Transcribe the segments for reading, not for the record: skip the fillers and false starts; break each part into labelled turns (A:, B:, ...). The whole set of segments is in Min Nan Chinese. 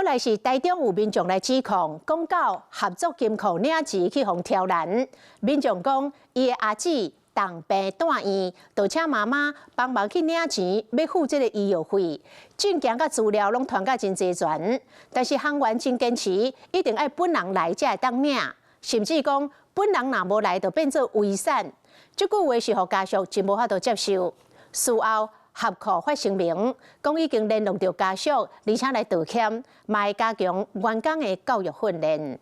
A: 來是台中有民眾來指控，講到合作金庫領錢去予挑難。民眾講，伊的阿姊重病蹛院，就請媽媽幫忙去領錢，欲付這个醫藥費。證件佮資料攏傳甲真齊全，但是行員真堅持，一定愛本人來才會當領，甚至講本人若無來，就變做遺產。這句話是予家屬真無法度接受。事後，合庫發聲明，講已經聯絡著家屬，而且來道歉，嘛會加強員工的教育訓練。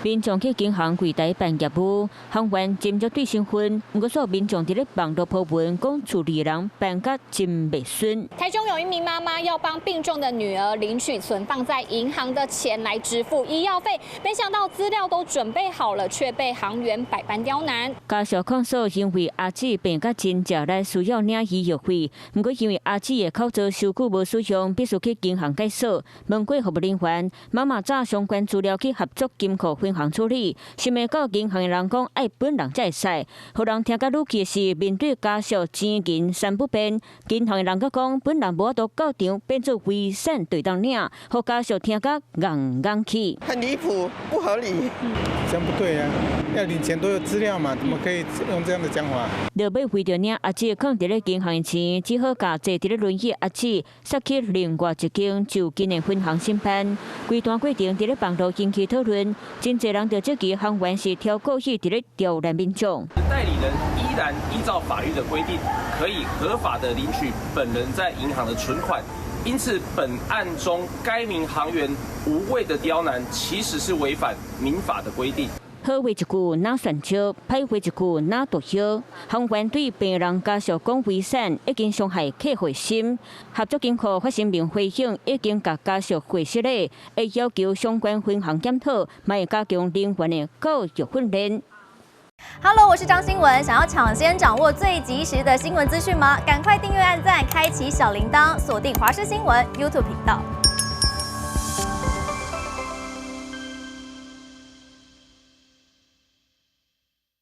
B: 民眾去銀行櫃台辦業務，行員斟酌對身份，毋過煞民眾佇咧網路 po 文，講處理人辦甲真袂順。
C: 台中有一名媽媽要幫病重的女兒領取存放在銀行的錢來支付醫藥費，沒想到資料都準備好了，卻被行員百般刁難。
B: 家屬控訴，因為阿姊病甲真食力，需要領醫藥費，毋過因為阿姊的口座傷久無使用，必須去銀行解鎖。問過服務人員，媽媽載相關資料去合作金庫分行處理，想袂到銀行的人講愛本人才會使，予人聽甲愈氣的是面對家屬錢銀三不便，銀行的人閣講本人無法度到場，變做遺產就會當領，予家屬聽甲戇戇去。
D: 很離譜，不合理。
E: 這樣不對啊！要領錢都有資料嘛，怎麼可以用這樣的講法？
B: 落尾為著領阿姊囥佇咧銀行的錢，只好共坐佇咧輪椅阿姊捒去另外一間就近的分行申辦。規段過程佇咧網路引起討論，真濟人就質疑行員是挑故意佇咧刁難民眾。
F: 代理人依然依照法律的規定，可以合法的領取本人在銀行的存款。因此，本案中該名行員無謂的刁難，其實是違反民法的規定。
B: 好話一句若算少，歹話一句若毒藥。行員對病人家屬講遺產已經傷害客戶心。合作金庫發聲明回應，已經共家屬回釋咧，會要求相關分行檢討，嘛會加強人員的教育訓練。
G: Hello，我是張新文。想要搶先掌握最及時的新聞資訊嗎？趕快訂閱、按讚、開啟小鈴鐺，鎖定華視新聞 YouTube 頻道。